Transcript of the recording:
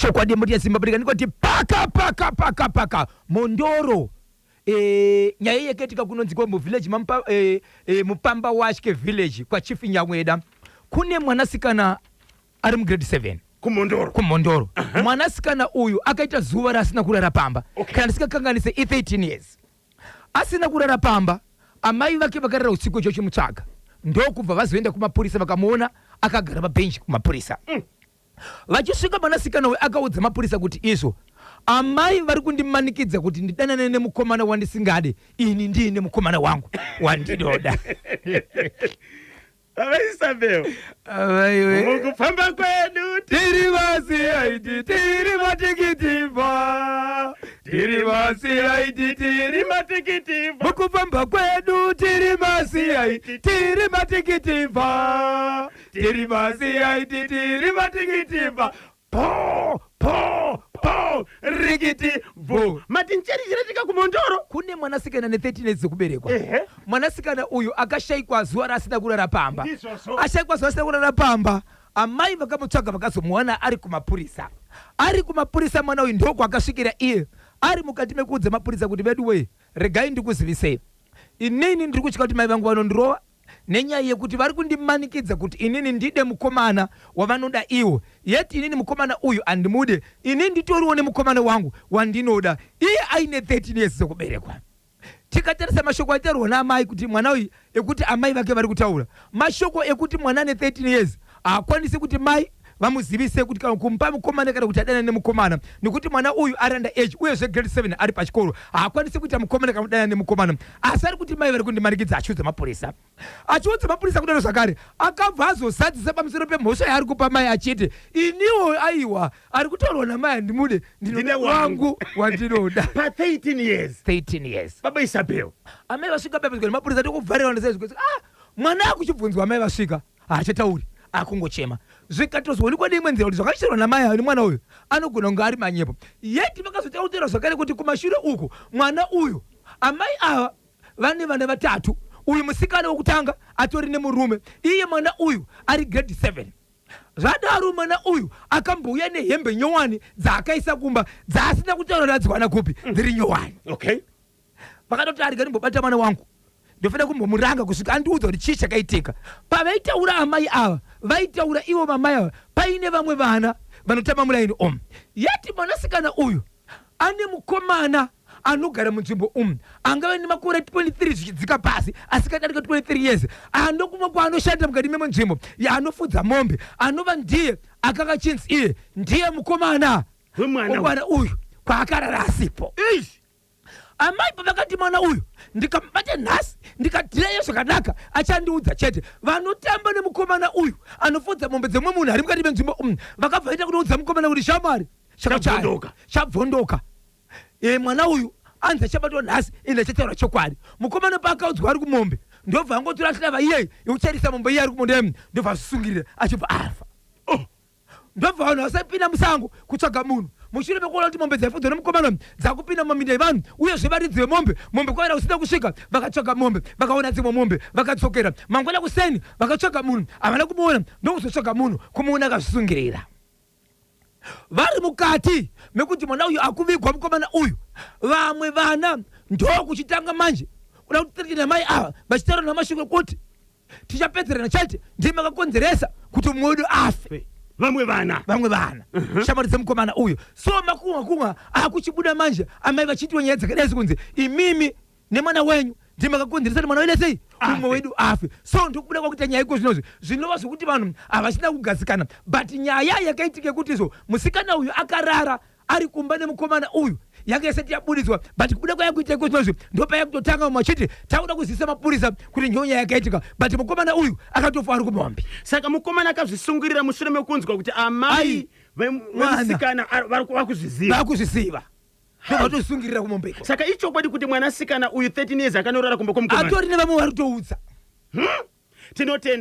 Chokwadi mhuri yeZimbabwe, ndikati paka paka paka paka Mhondoro. Nyaya yakaitika kunonzi ko muvillage mamupa, Mupamba Watye village kwaChief Nyaweda, kune mwanasikana ari mugrade 7. Kumhondoro. Kumhondoro. Mwanasikana uyu akaita zuva raasina kurara pamba. Kana ndisingakanganise, i13 years asina kurara pamba. Amai vake vakarara usiku icho chimutsvaga, ndokubva vazoenda kumapurisa, vakamuona akagara pabhenji kumapurisa. Vachisvika, mwanasikana uyu akaudza mapurisa kuti izvo amai vari kundimanikidza kuti ndidanane nemukomana wandisingade, ini ndiine mukomana wangu wandinoda. VaIsabel. Aiwe. Mukufamba kwedu tiri vaCID, tiri matikitivha, tiri vaCID, tiri matikitivha. Mukufamba kwedu tiri maCID, tiri matikitivha, tiri maCID, tiri matikitivha, po po po, rikiti bvu. Mati ncheri chinoitika kuMhondoro? Kune mwanasikana ne13 years dzekuberekwa. Mwanasikana uyu akashayikwa zuva raasina kurara pamba. Ndizvozvo. Ashayikwa zuva asina kurara pamba, amai vakamutsvaga, vakazomuwana ari kumapurisa. Ari kumapurisa mwana uyu ndokwakasvikira iye ari mukati mekuudza mapurisa kuti, "Vedu wee, regai ndikuzivisei, inini ndiri kutya kuti mai vangu vanondirova nenyaya yekuti vari kundimanikidza kuti inini ndide mukomana wavanoda iwo, yet inini mukomana uyu handimude. Inini nditoriwo nemukomana wangu wandinoda." Iye aine 13 years dzekuberekwa. Tikatarisa mashoko aitaurwa naamai kuti mwana uyu, ekuti amai vake vari kutaura mashoko ekuti mwana ane 13 years haakwanisi kuti mai vamuzivise kuti kana kumupa mukomana kana kuti adanane nemukomana, nekuti mwana uyu ari under age, uyezve grade 7, ari pachikoro, haakwanisi kuita mukomana kana kudanana nemukomana. Asi ari kuti mai vari kundimanikidza, achiudza mapurisa. Achiudza mapurisa kudaro zvakare, akabva azozadzisa pamusoro pemhosva yaari kupa mai achiti, "Iniwo aiwa, ari kutaurwa namai handimude, ndinoda Ndine wangu." wangu wandinoda. Pa13 years? 13 years. Baba Isabel. Amai vasvika pepedzwa nemapurisa, tokuvharira ndosezvikuti ah, mwana akuchibvunzwa, amai vasvika haachatauri, akungochema. Zvikatozoonekwa neimwe nzira kuti zvakachitirwa namai ava nemwana uyu anogona kunge ari manyepo. Yeti vakazotautira zvakare kuti kumashure uku mwana uyu, amai ava vane vana vatatu. Uyu musikana wokutanga atori nemurume, iye mwana uyu ari grade 7. Zvadaro, mwana uyu akambouya nehembe nyowani dzaakaisa kumba, dzaasina kutaura kuti adziwana kupi, dziri nyowani. Vakatoti, "Arega ndimbobata mwana wangu, ndofanira kumbomuranga kusvika andiudza kuti chii chakaitika." Pavaitaura amai ava, vaitaura ivo vamai ava paine vamwe vana vanotamba muraini omu. Yati mwanasikana uyu ane mukomana anogara munzvimbo umu, angave nemakore 23 zvichidzika pasi, asikadarika 23 years, anokumwe kwaanoshanda mukati memwe nzvimbo yaanofudza mombe, anova ndiye akanga chinzi iye ndiye mukomana wemwana. Wemwana uyu kwaakarara asipo. Eish. Amai pavakati mwana uyu ndikamubata nhasi, ndikadhiraye zvakanaka, achandiudza chete. Vanotamba nemukomana uyu anofudza mombe dzemumwe munhu ari mukati menzvimbo umu vakabva vaita kunoudza mukomana kuti, "Shamwari, chakachaya." Chabvondoka. Chabvondoka. Mwana uyu anzi achabatwa nhasi, ende achataura chokwadi. Mukomana paakaudzwa ari kumombe, ndobva angotora hlava iyeyi yekucharisa mombe iye ari kumombe, ndobva azvisungirira, achibva afa. Oh. Ndobva vanhu vasapinda musango kutsvaga munhu mushure mekuona kuti mombe dzaifudzwa nemukomana dzakupinda mumaminda evanhu, uyezve varidzi vemombe, mombe kwaira kusina kusvika. Vakatsvaga mombe, vakaona dzimwe mombe, vakadzokera mangwana kuseni, vakatsvaga munhu, havana kumuona. Ndokuzotsvaga munhu, kumuona akazvisungirira. Vari mukati mekuti mwana uyu akuvigwa, mukomana uyu, vamwe vana ndokuchitanga manje kuda kuti namai ava vachitaura namashoko ekuti, "Tichapedzerana chete, ndimi makakonzeresa kuti mumwe wedu afe." Vamwe vana. Vamwe vana, shamwari dzemukomana uyu. So makunga kunga akuchibuda manje, amai vachiitiwa nyaya dzakadai sekunzi, "Imimi nemwana wenyu ndimi makakonzeresa kuti mwana wedu sei, umwe wedu afe." So ndokubuda kwakuita nyaya iko zvinozvi, zvinova zvokuti vanhu havachina kugadzikana. But nyaya yakaitika yekuti izvo musikana uyu akarara ari kumba nemukomana uyu yanga isati yabuditswa, but kubuda kwayakuita iko zvinozvi ndopayakutotanga vamwe vachiti takuda kuzivisa mapurisa kuti ndiyo nyaya yakaitika. But mukomana uyu akatofa ari kumombe. Saka mukomana akazvisungirira mushure mekunzwa kuti amai Ai. vemusikana vari vakuzviziva. Vakuzviziva, ndobva kumombe iko. Saka ichokwadi kuti mwanasikana uyu 13 years akanorara kumba kwomukomana? Atori nevamwe vari kutoudza. Tinotenda.